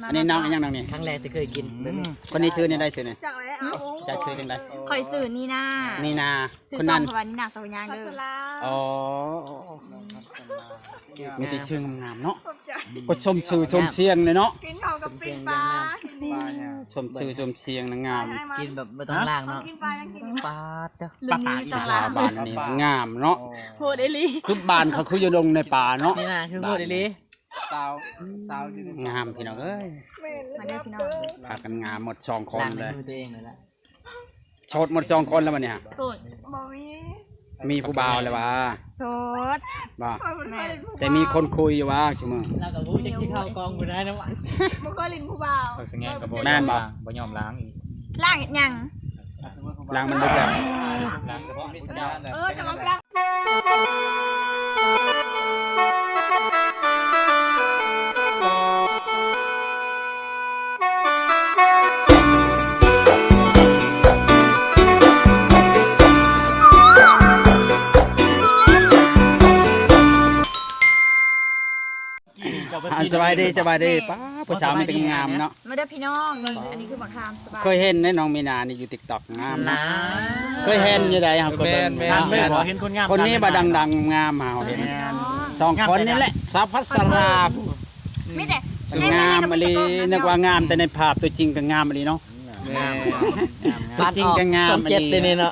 ອັນນີ້ນ້ອງອີ່ຫຍັງນ້ອງນີ້? ຄັ້ງແລກທີ່ເຄີຍກິນແບບນີ້. ຄົນນີ້ຊື່ແນວໃດຊື່ນີ້? ຈັກແລ້ວ ເຈົ້າຊື່ຈັ່ງໃດ? ຂ້ອຍຊື່ນີນາ. ນີນາ. ຊື່ ຄົນນັ້ນ ຊ່ອງເຂົາວ່ານີນາສາວຍາງເດີ. ອໍ ມີແຕ່ຊື່ງາມໆເນາະ. ກໍຊົມຊື່ຊົມຊຽງເລີຍເນາະ. ກິນເຂົ້າກັບປີ້ງປາ. ຊົມຊື່ຊົມຊຽງນະ ງາມ. ກິນແບບບໍ່ຕ້ອງລ້າງເນາະ. ປາດເດີ ປາດອີສານບ້ານນີ້ງາມເນາະ. ໂຫດອີ່ຫຼີ. ຄືບ້ານເຂົາຄືຢູ່ດົງໃນປ່າເນາະ. ນີ້ນະ ຄືໂຫດອີ່ຫຼີ. ສາວ ສາວຢູ່ໃນ ງາມພີ່ນ້ອງເອີຍ. ມາເດີພີ່ນ້ອງ. ພາກັນງາມໝົດສອງຄົນເລີຍ. ໂສດໝົດສອງຄົນແລ້ວບັດນີ້. ໂສດ. ບໍ່ມີ. ມີຜູ້ບ່າວແລ້ວຫວາ? ໂສດ. ບໍ່. ແຕ່ມີຄົນຄຸຍຢູ່ຫວາຊຸມື້? ລາວກໍຮູ້ຈັກຊິເຂົ້າກອງບໍ່ໄດ້ນຳ. ບໍ່ເຄີຍຫຼິ້ນຜູ້ບ່າວ. ແມ່ນບໍ່? ບໍ່ຍອມລ້າງອີກ. ລ້າງເຮັດຫຍັງ? ລ້າງມັນບໍ່ແຊບ. ລ້າງສະເພາະຜູ້ເຈົ້າ. ເອີ ຈະມາລ້າງ. ອ່າ ສະບາຍດີ ສະບາຍດີ. ປ້າ ຜູ້ສາວມີແຕ່ງາມເນາະ. ມາເດີພີ່ນ້ອງ ນີ້ ອັນນີ້ຄືບັກຂາມ. ເຄີຍເຫັນໃນນ້ອງມີນານີ້ຢູ່ຕິກຕັອກ ງາມນະ. ເຄີຍເຫັນຢູ່ໃດ ເຮົາກໍເບິ່ງ. ແມ່ນໆ ເຫັນຄົນງາມ ຄົນນີ້ບາດດັງໆງາມ ເຮົາເຫັນສອງຄົນນີ້ແຫຼະ. ສາວພັດສະລາ ມີແຕ່ງາມອີ່ຫຼີ. ນຶກວ່າງາມແຕ່ໃນພາບ ຕົວຈິງກໍງາມອີ່ຫຼີເນາະ. ແມ່ນ ຕົວຈິງກໍງາມອີ່ຫຼີເນາະ.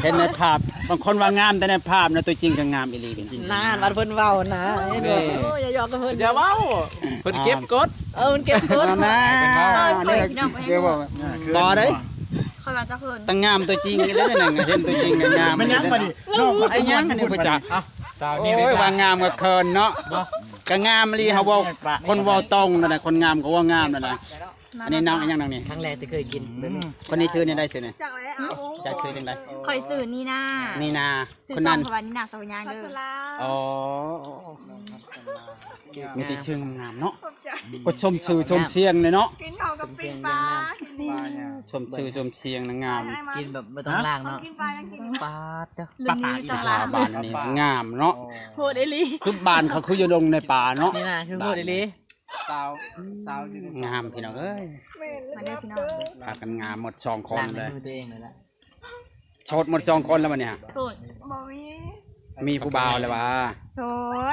ເຫັນໃນພາບ ບາງຄົນວ່າງາມແຕ່ໃນພາບນະ ຕົວຈິງກໍງາມອີ່ຫຼີ. ນານ ວ່າເພິ່ນເວົ້ານະ. ເອີ ຢ່າຢອກກັບເພິ່ນ ຢ່າເວົ້າ. ເພິ່ນເກັບກົດ. ເອີ ເພິ່ນເກັບກົດນະ. ບໍ່ໄດ້ ຂ້ອຍວ່າຈະເພິ່ນ ຕາງາມຕົວຈິງນີ້ແຫຼະ. ເຫັນຕົວຈິງກໍງາມ. ແມ່ນຫຍັງບັດນີ້? ໄອ້ຫຍັງອັນນີ້ບໍ່ຈັກ. ໂອ້ຍ ວ່າງາມກໍເຂີນເນາະ. ກໍງາມອີ່ຫຼີ ເຮົາເວົ້າ ຄົນເວົ້າຕົງນັ້ນນະ ຄົນງາມກໍເວົ້າງາມນັ້ນນະ. ອັນນີ້ນ້ອງອີ່ຫຍັງນ້ອງນີ້? ຄັ້ງແລກທີ່ເຄີຍກິນແບບນີ້. ຄົນນີ້ຊື່ແນວໃດຊື່ນີ້? ຈັກແລ້ວ ເຈົ້າຊື່ຈັ່ງໃດ? ຂ້ອຍຊື່ນີນາ. ນີນາ. ຊື່ ຄົນນັ້ນ ຊ່ອງເຂົາວ່ານີນາສາວຍາງເດີ. ອໍ ມີແຕ່ຊື່ງາມເນາະ. ກໍຊົມຊື່ຊົມຊຽງເລີຍເນາະ. ກິນເຂົ້າກັບປີ້ງປາ. ຊົມຊື່ຊົມຊຽງນະ ງາມ. ກິນແບບບໍ່ຕ້ອງລ້າງເນາະ. ປາດເດີ ປາດອີສານບ້ານນີ້ງາມເນາະ. ໂຫດອີ່ຫຼີ. ຄືບ້ານເຂົາຄືຢູ່ດົງໃນປ່າເນາະ. ນີ້ນະ ຄືໂຫດອີ່ຫຼີ. ສາວ ສາວຢູ່ໃນ ງາມພີ່ນ້ອງເອີຍ. ມາເດີພີ່ນ້ອງ. ພາກັນງາມໝົດສອງຄົນເລີຍ. ໂສດໝົດສອງຄົນແລ້ວບັດນີ້. ໂສດ. ບໍ່ມີ. ມີຜູ້ບ່າວແລ້ວຫວາ? ໂສ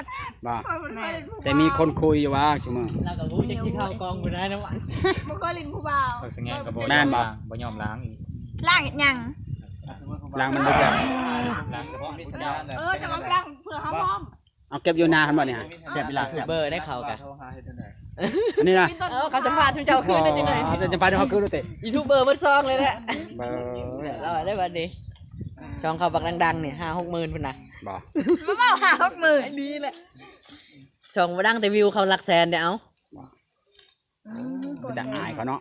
ດ. ບໍ່. ແມ່ນ. ແຕ່ມີຄົນຄຸຍຢູ່ຫວາຊຸມື້? ລາວກໍຮູ້ຈັກຊິເຂົ້າກອງບໍ່ໄດ້ນຳ. ບໍ່ເຄີຍຫຼິ້ນຜູ້ບ່າວ. ແມ່ນບໍ່? ບໍ່ຍອມລ້າງອີກ. ລ້າງເຮັດຫຍັງ? ລ້າງມັນບໍ່ແຊບ. ລ້າງສະເພາະຜູ້ເຈົ້າ. ເອີ ຈະມາລ້າງເພື່ອເຮົາພ້ອມ. ເອົາເກັບຢູ່ນາຫັ້ນບໍ່ນີ້? ແຊບອີ່ຫຼາ. ຢູທູບເບີໄດ້ເຂົ້າກະ ອັນນີ້ນະ. ເອີ ເຂົາສຳພາດເຈົ້າຄືນໄດ້ຈັ່ງໃດ? ເປັນສຳພາດເຮົາຄືນເດ້. ຢູທູບເບີເບິດຊ່ອງເລີຍແຫຼະ. ເບີ ລາວໄດ້ບັດນີ້ ຊ່ອງເຂົາບັກດັງໆນີ້ ຫ້າຫົກໝື່ນພຸ້ນນະ. ບໍ່ ມາເວົ້າຫ້າຫົກໝື່ນ ດີແຫຼະ. ຊ່ອງບໍ່ດັງແຕ່ວິວເຂົາຫຼັກແສນເດ້. ເອົາ ອືມ ເປັນຕາອາຍເຂົາເນາະ.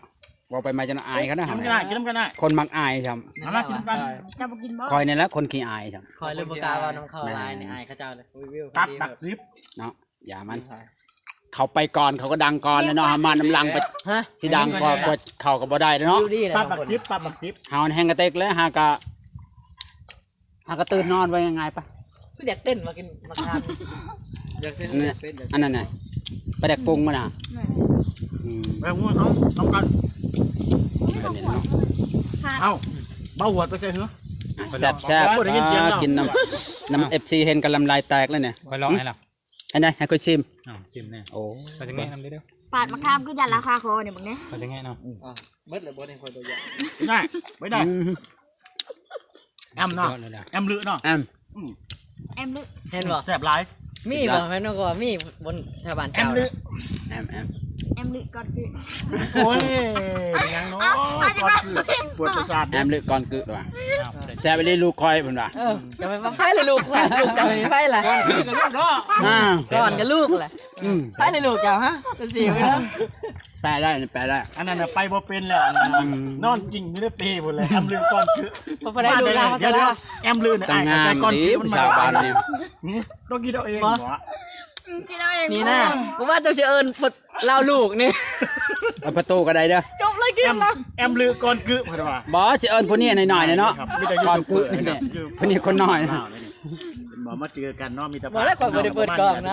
ເວົ້າໄປມາຈົນອາຍເຂົານະ. ກິນນຳກັນນະ ກິນນຳກັນນະ. ຄົນມັກອາຍຊ້ຳ. ມາ ມາກິນນຳກັນ. ເຈົ້າບໍ່ກິນບໍ່? ຂ້ອຍນີ້ແຫຼະຄົນຂີ້ອາຍຊ້ຳ. ຂ້ອຍເລີຍບໍ່ກ້າເວົ້ານຳເຂົາຫຼາຍນີ້. ອາຍເຂົາເຈົ້າເລີຍ. ຕັບດັກສິບເນາະ. ຢ່າມັນ ເຂົາໄປກ່ອນ ເຂົາກໍດັງກ່ອນແລ້ວເນາະ. ເຮົາມານຳຫຼັງໄປ ຮະ ຊິດັງກວ່າ ກວ່າເຂົາກໍບໍ່ໄດ້ເນາະ. ປັບບັກສິບ ປັບບັກສິບ. ເຮົາແຮ່ງກະເຕັກແລ້ວ ຫາກະ ຫາກະຕື່ນນອນ ວ່າງ່າຍໆປະ. ຄືຢາກເຕັ້ນວ່າກິນໝາກຂາມ. ຢາກເຕັ້ນ ຢາກເຕັ້ນ. ອັນນັ້ນນະ ປາແດກປຸງມັນນະ. ອືມ ແບບວ່າເຮົາຕ້ອງການ ເອົາ ເບົາຫວດໄປໃສ່ເຫືອ. ແຊບໆ ກິນນຳ ນຳເອັຟຊີເຫັນກໍລຳລາຍແຕກແລ້ວນີ້. ຂ້ອຍລອງໃຫ້ລະ. ອັນໃດ ໃຫ້ຂ້ອຍຊິມ. ເອົາ ຊິມແດ່. ໂອ້ ຂ້ອຍຈະແງະນຳເດີ. ປາດໝາກຂາມຄືຢ່າລາຄາຄໍນີ້ເບິ່ງແດ່. ຂ້ອຍຈະແງະນຳ. ອືມ ເບິດແລ້ວບໍ່ໄດ້ ຂ້ອຍຕົວຢ່າງ. ໄດ້ ໄດ້. ອືມ ແອມເນາະ ຍອດເລີຍລະ. ແອມລຶເນາະ. ແອມ ອືມ ແອມລຶ. ເຫັນບໍ່? ແຊບຫຼາຍ. ມີບໍ່? ແມ່ນກໍມີບົນແຖວບ້ານເຈົ້າ. ແອມລຶ ແອມ ແອມ ແອມລຶກ່ອນຄື. ໂອ້ຍ ເປັນຫຍັງເນາະ? ກ່ອນຄື ປວດປະສາດເດ້. ແອມລຶກ່ອນຄືວ່າ ແຊບອີ່ຫຼີລູກຂ້ອຍເພິ່ນວ່າ. ເອີ ຈະໄປວ່າໃຜລະລູກຂ້ອຍ ລູກເຈົ້ານີ້ໃຜລະ? ກ່ອນຄືກັບລູກເນາະ. ອ່າ ກ່ອນກັບລູກລະ. ອືມ ໃຜລະລູກເຈົ້າ ຮະ? ເຈົ້າຊິ ແປໄດ້ ແປໄດ້. ອັນນັ້ນນະໄປບໍ່ເປັນແລ້ວ. ອືມ ນອນກິ້ງຢູ່ໃນເປພຸ້ນແຫຼະ. ແອມລຶກ່ອນຄື ບໍ່ໄດ້ລູກລາວແຕ່ລະ. ແອມລຶນະ ອ້າຍ ແຕ່ກ່ອນຄືມັນມາ. ຕ້ອງກິນເອົາເອງ. ບໍ່ ກິນເອົາເອງ. ນີ້ນະ ບໍ່ວ່າເຈົ້າຊິເອີ້ນ ລາວລູກນີ້ ເອົາປະຕູກໍໄດ້ເດີ. ຈົບເລີຍກິນລະ. ແອມລຶກ່ອນກຶເພິ່ນວ່າ. ບໍ່ ຊິເອີ້ນຜູ້ນີ້ໜ້ອຍໆເນາະ. ກ່ອນກຶນີ້ແຫຼະ ຜູ້ນີ້ຄົນນ້ອຍ. ບໍ່ ມາເຈີກັນເນາະ ມີແຕ່ ບໍ່ແລ້ວ ຂ້ອຍບໍ່ໄດ້ເປີດກ້ອງນະ.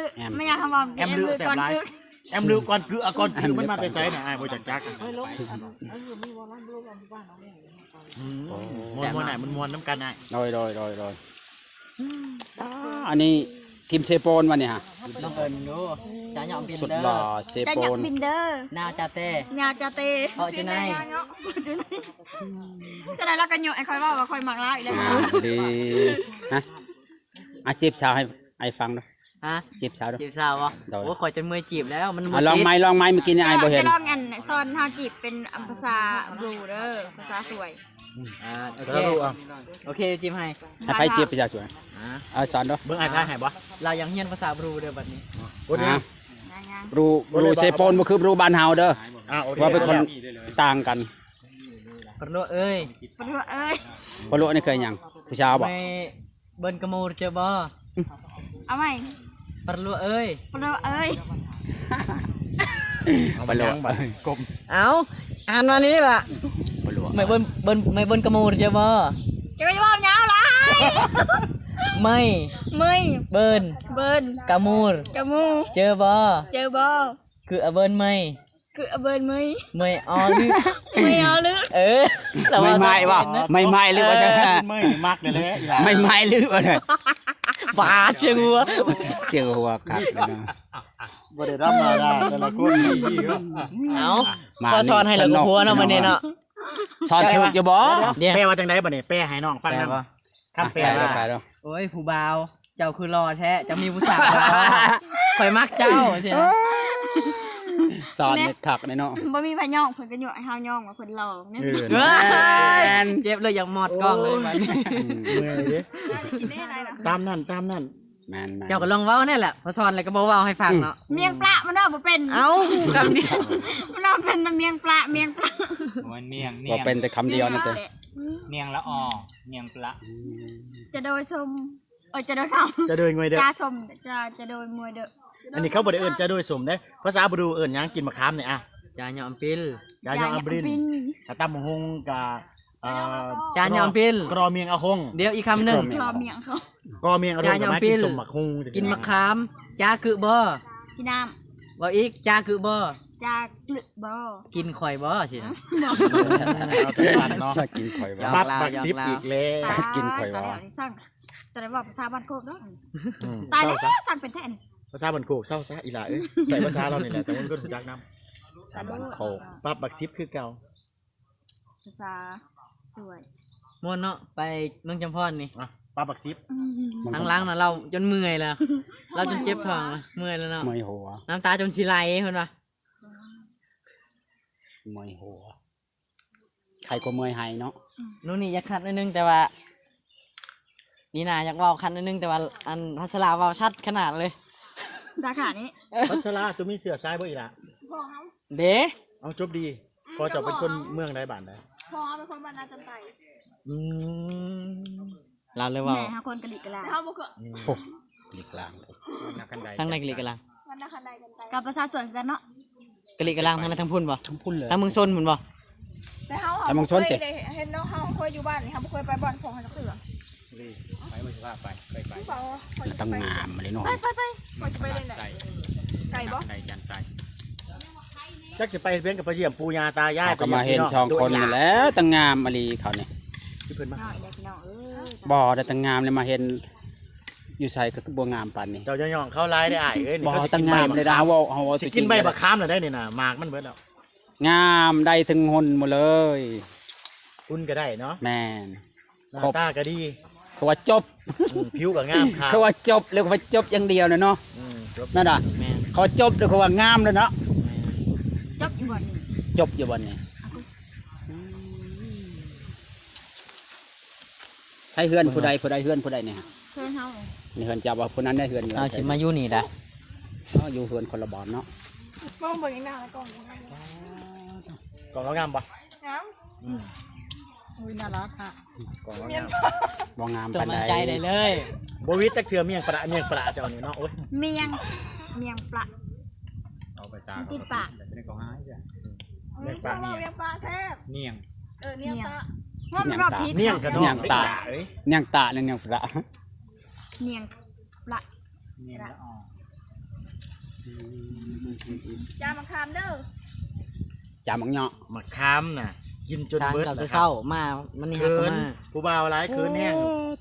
ແອມ ແອມ ແມ່ນຫຍັງຄຳວ່າ ແອມລື ແອມລື ແຊບຫຼາຍ ກ່ອນກຶ ແອມລື ກ່ອນກຶ ເອົາ ກ່ອນກຶ ມັນມາແຕ່ໃສນະ ອ້າຍບໍ່ຈັກຈັກ. ອືມ ມ່ວນໆ ອ້າຍ ມ່ວນໆ ນຳກັນອ້າຍ. ໂດຍ ໂດຍ ໂດຍ ໂດຍ. ອ່າ ອັນນີ້ທີມເຊໂປນວັນນີ້ຮະ ລອງເອີ້ນເບິ່ງດູ ຈາຫຍອງບິນເດີ ສຸດຫຼໍ່ເຊໂປນ ຈາຫຍອງບິນເດີ ນາຈາເຕ ຍາຈາເຕ ເພາະຈະໄນ ຈະໄນລາວກໍໂຍກໃຫ້ຂ້ອຍເວົ້າວ່າຂ້ອຍມັກລາວອີກແລ້ວ. ອ່າ ດີ ຮະ ອ່ະ ຈີບສາວໃຫ້ອ້າຍຟັງດູ. ຮະ ຈີບສາວດູ ຈີບສາວບໍ່? ໂດຍ ໂອ້ ຂ້ອຍຈົນເມື່ອຍຈີບແລ້ວ ມັນບໍ່ຕິດ. ລອງໄມ້ ລອງໄມ້ ມື້ກີ້ນີ້ອ້າຍບໍ່ເຫັນ. ຈະລອງອັນ ສອນເຮົາຈີບເປັນ ອາ ພາສາບຣູເດີ ພາສາສວຍ. ອ່າ ໂອເຄ ໂອເຄ ຈີບໃຫ້ ໃຫ້ໃຜຈີບພາສາສວຍ? ອ່າ ເອົາ ສອນດູ ເບິ່ງອ້າຍຖ່າຍໃຫ້ບໍ່? ລາວຢາກຮຽນພາສາບຣູເດີບັດນີ້. ອ່າ ບຣູ ບຣູເຊໂປນບໍ່ຄືບຣູບ້ານເຮົາເດີ. ອ່າ ໂອເຄ ເຮົາເປັນຄົນຕ່າງກັນ. ປະຫຼວກເອີຍ ປະຫຼວກເອີຍ ປະຫຼວກນີ້ຄືຫຍັງ? ຜູ້ສາວບໍ່? ເບິ່ນກະມູເຈີບໍ່? ເອົາໃໝ່ ປະຫຼວກເອີຍ ປະຫຼວກເອີຍ ປະຫຼວກ ເອົ້າ ອ່ານມານີ້ລະ ປະຫຼວກ ໄມເບິ່ນ ເບິ່ນ ໄມເບິ່ນກະມູເຈີບໍ່? ຈະໄປເວົ້າຍາວຫຼາຍ ໄມ ໄມ ເບິ່ນ ເບິ່ນ ກະມູ ກະມູ ເຈີບໍ່? ເຈີບໍ່? ຄືອາເບິ່ນໄມ ຄືເບີນເມີຍ ເມີຍອໍລື ເມີຍອໍລື ເອີ ແຕ່ວ່າ ໄມ້ໄມ້ບໍ່ ເນາະ ໄມ້ໄມ້ຫຼືວ່າ ເອີ ເມີຍມັກແຫຼະອີ່ຫຼ້າ ໄມ້ໄມ້ຫຼືວ່າ ບາດສຽງຫົວ ສຽງຫົວຄັກເນາະ ບໍ່ໄດ້ທຳມະດາແຕ່ລະຄົນ ເອົາ ມາ ພໍສອນໃຫ້ແລ້ວກໍຫົວເນາະ ມື້ນີ້ເນາະ ສອນຖືກຢູ່ບໍ່? ດຽວ ແປວ່າຈັ່ງໃດບັດນີ້? ແປໃຫ້ນ້ອງຟັງນຳ ຄຳແປວ່າ ໂອ້ຍ ຜູ້ບ່າວ ເຈົ້າຄືຫຼໍ່ແທ້ ເຈົ້າມີຜູ້ສາວແລ້ວບໍ່? ຂ້ອຍມັກເຈົ້າ ຊີ້ນະ ສອນເຮັດຄັກເດ້ເນາະ ບໍ່ມີໃຜຍ້ອງ ເພິ່ນກໍຍ້ອງໃຫ້ເຮົາຍ້ອງວ່າເພິ່ນຫຼໍ່ ເອີ ເຈັບເລີຍ ຢາກມອດກ້ອງເລີຍບັດນີ້ ເມື່ອຍເດ້ ຕາມນັ້ນ ຕາມນັ້ນ ແມ່ນໆ ເຈົ້າກໍລອງເວົ້າແນ່ແຫຼະ ພໍສອນແລ້ວກໍບໍ່ເວົ້າໃຫ້ຟັງເນາະ ມຽງປະ ມັນເວົ້າບໍ່ເປັນ ເອົ້າ ຄຳດຽວ ມັນເວົ້າເປັນແຕ່ມຽງປະ ມຽງປະ ບໍ່ແມ່ນມຽງ ເປັນແຕ່ຄຳດຽວນັ້ນເຕີ ມຽງລະອໍ ມຽງປະ ຈະໂດຍຊົມ ເອີ ຈະໂດຍຄຳ ຈະໂດຍງວຍເດີ ຈາຊົມ ຈາ ຈະໂດຍງວຍເດີ ອັນນີ້ເຂົາບໍ່ໄດ້ເອີ້ນຈະໂດຍຊົມເດ້ ພາສາບຣູເອີ້ນຫຍັງ? ກິນໝາກຂາມນີ້ ອ່ະ ຈາຍອມປິນ ຈາຍອມປິນ ຖ້າຕຳບັກຫຸ່ງກະ ເອີ ຈາຍອມປິນ ກຣໍ່ມຽງອາຫົງ ດຽວອີກຄຳໜຶ່ງ ກຣໍ່ມຽງອາຫົງ ກຣໍ່ມຽງອາຫົງ ຈາຍອມປິນ ກໍມາກິນສົ້ມໝາກຫຸ່ງ ກິນໝາກຂາມ ຈາກຶບໍ ກິນນ້ຳ ເວົ້າອີກ ຈາກຶບໍ ຈາກຶບໍ ກິນຂ້ອຍບໍ ຊີ້ນະ ເອົາແຕ່ສັດເນາະ ຈາກິນຂ້ອຍບໍ ປັບບັກສິບອີກແລ້ວ ກິນຂ້ອຍບໍ ຕາຍແລ້ວ ຕາຍແລ້ວ ຈະໄດ້ເວົ້າພາສາບ້ານໂຄກເນາະ ອືມ ຕາຍແລ້ວ ສັ່ງເປັນແທ້ນີ້ ພາສາບ້ານໂຄກ ເຊົາຊະອີ່ຫຼ້າເອີຍ ໃຊ້ພາສາລາວນີ້ແຫຼະ ແຕ່ວ່າຄົນຮູ້ຈັກນຳ ພາສາບ້ານໂຄກ ປັບບັກສິບຄືເກົ່າ ພາສາສວຍ ມ່ວນເນາະ ໄປເມືອງຈຳພອນນີ້ ອ່ະ ປັບບັກສິບ ອືມ ທາງຫຼັງນະ ເລົ່າຈົນເມື່ອຍແລ້ວ ເລົ່າຈົນເຈັບທ້ອງແລ້ວ ເມື່ອຍແລ້ວເນາະ ເມື່ອຍຫົວ ນ້ຳຕາຈົນຊິໄຫຼເພິ່ນວ່າ ເມື່ອຍຫົວ ໃຄກວ່າເມື່ອຍໄຫ້ເນາະ ອືມ ໂນ່ນນີ້ຢາກຂັດໜ້ອຍໜຶ່ງ ແຕ່ວ່າ ນີ້ນາ ຢາກເວົ້າຂັດໜ້ອຍໜຶ່ງ ແຕ່ວ່າ ອັນ ພັດສະລາເວົ້າຊັດຂະໜາດເລີຍ ສາຂານີ້ ພັດສະລາ ສຸມີເຊື້ອສາຍບໍ່ອີ່ຫຼ້າ? ພໍ່ເຮົາ ເດ້ ເອົາ ຈົບດີ ພໍ່ເຈົ້າເປັນຄົນເມືອງໃດ ບ້ານໃດ? ພໍ່ເຮົາເປັນຄົນບ້ານນາຈັນໄຕ ອືມ ລາວເລີຍເວົ້າ ແມ່ເຮົາຄົນກະລິກະລາງ ແຕ່ເຮົາບໍ່ເຄີຍ ອືມ ໂອ້ ກະລິກະລາງ ທາງໃດກະລິກະລາງ? ບ້ານນາຄັນໄດ ກັບປະຊາຊົນຄືກັນເນາະ ກະລິກະລາງທາງໃດ ທາງພຸ້ນບໍ່? ທາງພຸ້ນເລີຍ ທາງເມືອງຊົນພຸ້ນບໍ່? ແຕ່ເຮົາ ທາງເມືອງຊົນຕິ ເຮົາບໍ່ເຄີຍໄດ້ເຫັນເນາະ ເຮົາເຄີຍຢູ່ບ້ານນີ້ ເຮົາບໍ່ເຄີຍໄປບ່ອນຂອງເຮົາຈັກເທື່ອ ໄປບໍ່ຊິພາໄປ ເຄີຍໄປ ແລ້ວຕັ້ງງາມມາເລີຍເນາະ ໄປ ໄປ ໄປ ໄປເລີຍ ໄກບໍ່? ໄກຈັນໄຕ ຈັກຊິໄປເຮັດຫຍັງ ກໍໄປຢ້ຽມປູ່ຍ່າຕາຍາຍ ເຮົາກໍມາເຫັນສອງຄົນນີ້ແຫຼະ ຕາງງາມອີ່ຫຼີເຂົານີ້ ຄືເພິ່ນມາ ນ້ອຍເດ້ພີ່ນ້ອງເອີຍ ບໍ່ໄດ້ ຕາງງາມເລີຍ ມາເຫັນຢູ່ໃສກໍຄືບໍ່ງາມປານນີ້ ເຈົ້າຢ່າຍ້ອງເຂົາຫຼາຍເດ້ອ້າຍເອີຍ ນີ້ ບໍ່ ເຂົາຊິກິນໃບບັກຂາມ ຕາງງາມເລີຍ ເຮົາເວົ້າ ເຮົາເວົ້າ ຊິກິນໃບບັກຂາມແລ້ວໄດ໋ນີ້ນະ ໝາກມັນເບິດແລ້ວ ງາມໄດ້ເຖິງຫົນໝົດເລີຍ ຫຸ່ນກໍໄດ້ເນາະ ແມ່ນ ໜ້າຕາກໍດີ ຄືວ່າຈົບ ອືມ ຜິວກໍງາມຂາວ ຄືວ່າຈົບ ແລ້ວວ່າຈົບຢ່າງດຽວນະເນາະ ອືມ ຈົບ ນັ້ນນະ ແມ່ນ ເຂົາວ່າຈົບ ແລ້ວເຂົາວ່າງາມແລ້ວເນາະ ແມ່ນ ຈົບຢູ່ບ່ອນນີ້ ຈົບຢູ່ບ່ອນນີ້ ໃຊ້ເຮືອນຜູ້ໃດ ຜູ້ໃດ ເຮືອນຜູ້ໃດນີ້? ເຮືອນເຮົາ ນີ້ເຮືອນເຈົ້າບໍ່? ຜູ້ນັ້ນໄດ້ເຮືອນ ເຮົາຊິມາຢູ່ນີ້ໄດ໋ ເຮົາຢູ່ເຮືອນຄົນລະບ່ອນເນາະ ມອງເບິ່ງອີກໜ້າລະກ້ອງ ກ້ອງລາວງາມບໍ່? ງາມ ອືມ ອຸ້ຍ ໜ້າລັກຮະ ກ້ອງລາວງາມ ບໍ່ງາມປານໃດ ໃຈໄດ້ເລີຍ ບໍ່ວິດຈັກເທື່ອ ມຽງປະ ມຽງປະເຈົ້ານີ້ເນາະ ໂອ້ຍ ມຽງ ມຽງປະ ເອົາໄປຊາ ຕິດປາກ ກໍຫາຍ ເມຍງປະ ເມຍງປະແຊບ ນຽງ ເອີ ນຽງຕະ ເນຍງຕະ ນຽງກະດອງ ນຽງຕະ ເອີຍ ນຽງຕະ ນຽງປະ ນຽງປະ ນຽງລະອອ ຈາມະຂາມເດີ ຈາມະເຍາະ ມະຂາມນະ ກິນຈົນເບິດ ແຕ່ເຊົ້າມາ ມື້ນີ້ເຮົາກໍມາ ຜູ້ບ່າວຫຼາຍເຂີນແຮງ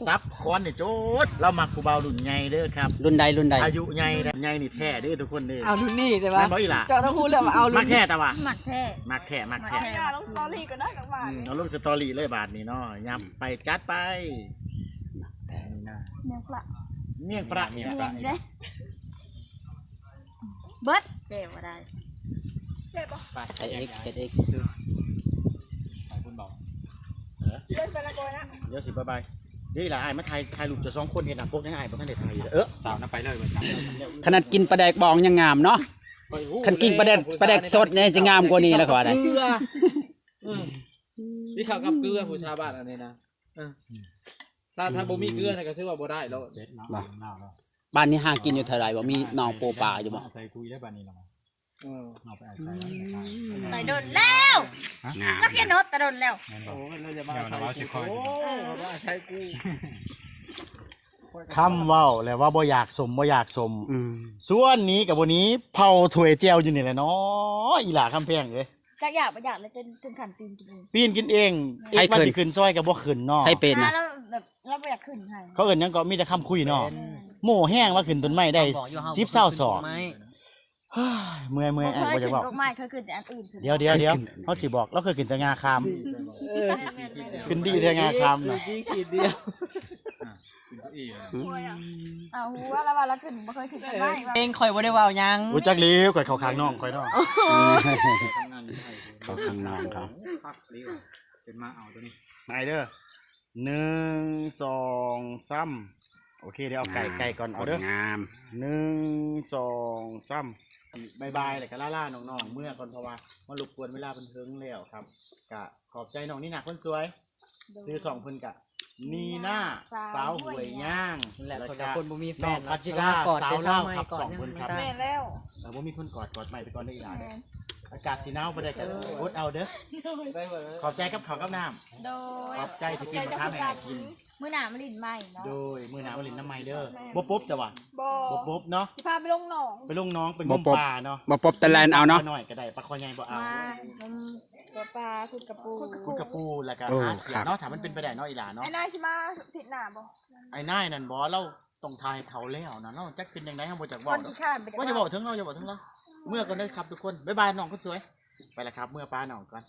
ສັບຄອນນີ້ໂຈດ ລາວມັກຜູ້ບ່າວລຸ້ນໃຫຍ່ເດີຄັບ ລຸ້ນໃດ ລຸ້ນໃດ ອາຍຸໃຫຍ່ ໃຫຍ່ນີ້ແທ້ເດີທຸກຄົນເດີ ເອົາລຸ້ນນີ້ແຕ່ວ່າ ແມ່ນບໍ່ອີ່ຫຼ້າ ເຈົ້າຕ້ອງຮູ້ແລ້ວວ່າເອົາລຸ້ນ ມັກແທ້ຕະຫວາ ມັກແທ້ ມັກແທ້ ມັກແທ້ ລົງສະຕໍຣີກໍໄດ້ກັບບ້ານ ອືມ ເອົາລົງສະຕໍຣີເລີຍບາດນີ້ເນາະ ຫຍັບໄປ ຈັດໄປ ນີ້ນະ ມຽງປະ ມຽງປະ ມຽງເດ້ ເບິດແກ້ວກໍໄດ້ ແຊບບໍ່? ໃສ່ອີກ ເຮັດອີກ ໄປພຸ້ນບໍ່? ເອີ ດຽວຊິບາຍບາຍ ດຽວຊິບາຍບາຍ ເດລະ ອ້າຍມາຖ່າຍ ຖ່າຍຮູບເຈົ້າສອງຄົນ ເຮັດໜ້າປົກໃຫ້ອ້າຍບໍ່ທັນໄດ້ຖ່າຍເດີ ເອີ ສາວນຳໄປເລີຍ ຄັນນັ້ນກິນປາແດກບອງຍັງງາມເນາະ ຄັນກິນປາແດກ ປາແດກສົດນີ້ຊິງາມກວ່ານີ້ລະ ເຂົາວ່າໄດ໋ ເກືອ ອືມ ກິນເຂົ້າກັບເກືອ ຜູ້ຊາວບ້ານອັນນີ້ນະ ເອີ ຖ້າ ຖ້າບໍ່ມີເກືອນີ້ກໍຖືວ່າບໍ່ໄດ້ແລ້ວ ບໍ່ ບ້ານນີ້ຫາກິນຢູ່ເທົ່າໃດບໍ່? ມີໜອງປູປາຢູ່ບໍ່? ອາໄສຄຸຍໄດ້ບາດນີ້ລະ ເອີ ເອົາໄປອາໄສ ໄປດົນແລ້ວ ງາມ ລະກິນໂນດແຕ່ດົນແລ້ວ ແມ່ນບໍ່? ໂອ້ຍ ລະຢ່າມາອາໄສກູ ເອີ ມາອາໄສກູ ຄຳເວົ້າແຫຼະວ່າບໍ່ຢາກສົມ ບໍ່ຢາກສົມ ອືມ ສ່ວນນີ້ກໍບໍ່ໜີ ເຜົາຖ້ວຍແຈ່ວຢູ່ນີ້ແຫຼະເນາະ ອີຫຼ້າຄຳແພງເອີຍ. ຈັກຢາກບໍ່ຢາກແລ້ວ ຈົນເຖິງຂັ້ນປີນກິນເອງ ປີນກິນເອງ. ເອກວ່າຊິຂຶ້ນຊອຍກໍບໍ່ຂຶ້ນເນາະ ໃຜເປັນນະ ລາວແບບ ລາວບໍ່ຢາກຂຶ້ນໃຫ້ ເຂົາເອີ້ນຫຍັງເກາະ ມີແຕ່ຄຳຄຸຍເນາະ. ອືມ ໂມ້ແຮງວ່າຂຶ້ນຕົ້ນໄມ້ໄດ້ ສິບ ຊາວ ສອກ. ເມື່ອຍ ເມື່ອຍ ອ້າຍບໍ່ຢາກເວົ້າ. ບໍ່ເຄີຍຂຶ້ນກົກໄມ້ ເຄີຍຂຶ້ນແຕ່ອັນອື່ນ. ດຽວ ດຽວ ດຽວ ເຮົາຊິບອກ ລາວເຄີຍຂຶ້ນແຕ່ງາຄາມ. ເອີ ແມ່ນໆໆ ຂຶ້ນດີແທ້ງາຄາມນະ. ເອົາຫົວລະວ່າລະຂຶ້ນ ບໍ່ເຄີຍຂຶ້ນຕົ້ນໄມ້. ເອງ ຂ້ອຍບໍ່ໄດ້ເວົ້າຫຍັງ. ໂອ້ ຈັກແລ້ວ ຂ້ອຍເຂົ້າຂ້າງນ້ອງຂ້ອຍເນາະ. ເຂົ້າຂ້າງນ້ອງເຂົາ. ເປັນມາເອົາຕົວນີ້ ໄປເດີ ໜຶ່ງ ສອງ ສາມ. ໂອເຄ ດຽວເອົາໄກ່ ອ່າ ໄກ່ກ່ອນ ເອົາເດີ ງາມ ໜຶ່ງ ສອງ ສາມ. ບາຍບາຍ ແລ້ວກໍລາໆນ້ອງໆເມືອກ່ອນ ເພາະວ່າມາລົບກວນເວລາເພິ່ນເຖິງແລ້ວຄັບ. ກະຂອບໃຈນ້ອງນີນາຄົນສວຍ ໂດຍ ຊື່ຊ່ອງເພິ່ນກະ ນີນາ ສາວຫ້ວຍຍາງ ແລະ ແລ້ວກໍຄົນບໍ່ມີແຟນ ນ້ອງພັດຊິລາ ສາວລາວ ຄັບ ຊ່ອງເພິ່ນຄັບ. ແມ່ນແລ້ວ ເອີ ບໍ່ມີຄົນກອດ ກອດໄມ້ໄປກ່ອນເດີອີຫຼ້າເດີ. ອາກາດຊິໜາວປານໃດກໍອົດເອົາເດີ. ຂອບໃຈກັບເຂົ້າກັບນ້ຳ. ໂດຍ ຂອບໃຈທີ່ກິນມາທານໃຫ້ກິນ. ມື້ໜ້າມາຫຼິ້ນໃໝ່ເນາະ. ໂດຍ ມື້ໜ້າມາຫຼິ້ນນຳໃໝ່ເດີ. ບໍ່ປົບເຈົ້າຫວາ? ບໍ່ ບໍ່ປົບເນາະ. ຊິພາໄປລົງໜອງ ໄປລົງໜອງ ໄປງົມປາເນາະ. ບໍ່ປົບ ແຕ່ແລ່ນເອົາເນາະ. ປານ້ອຍກໍໄດ້ ປາຄໍໃຫຍ່ບໍ່ເອົາ. ມາງົມປາ ຂຸດກະປູ ຂຸດກະປູ ແລ້ວກໍຫາຂຽດເນາະ. ຖ້າມັນເປັນໄປໄດ້ເນາະ ອີຫຼ້າເນາະ. ອ້າຍນາຍຊິມາທິດໜ້າບໍ່? ອ້າຍນາຍນັ້ນບໍ່ ລາວຕ້ອງຖ້າໃຫ້ເຖົ້າແລ້ວນະ ລາວຈັກເປັນຈັ່ງໃດ ເຮົາບໍ່ຈັກເວົ້າດອກ. ບໍ່ຢາກເວົ້າເຖິງລາວ ຢ່າເວົ້າເຖິງລາວ. ເມືອກ່ອນເດີຄັບທຸກຄົນ. ບາຍບາຍນ້ອງຄົນສວຍ. ໄປລະຄັບ ເມືອປານ້ອງກ່ອນ.